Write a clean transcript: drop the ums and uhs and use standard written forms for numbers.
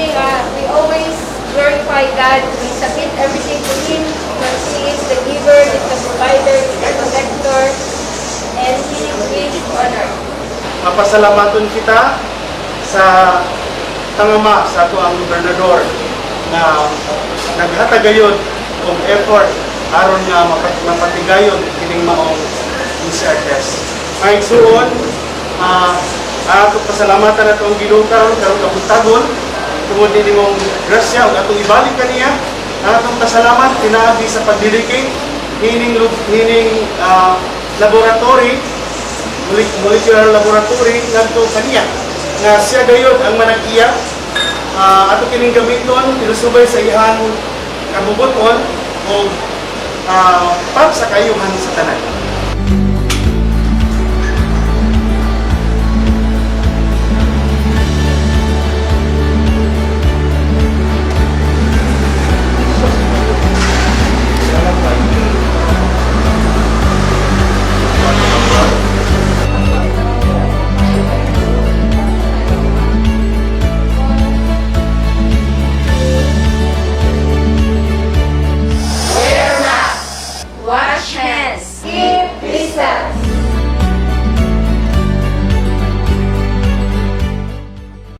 Everything, we always glorify God. We submit everything to Him because He is the giver, He is the provider, He is the protector, and He is honored. Mapasalamaton kita sa tangama sa atoang gobernador na naghatag gayod og effort aron nga mapatigayon kining maong PCR test. Mga igsuon, ato pasalamatan ato ang Ginoo karon karong kabuntagon tungod niini mong grasya ug atong ibalik kaniya ang atong pasalamat pinaagi sa pag-dedicate hining laboratory, molecular laboratory ngadto kaniya nga siya gayod ang manag-iya. Ato kining gamiton tinusubay sa iyang kabubuton o para sa kaayuhan sa tanan.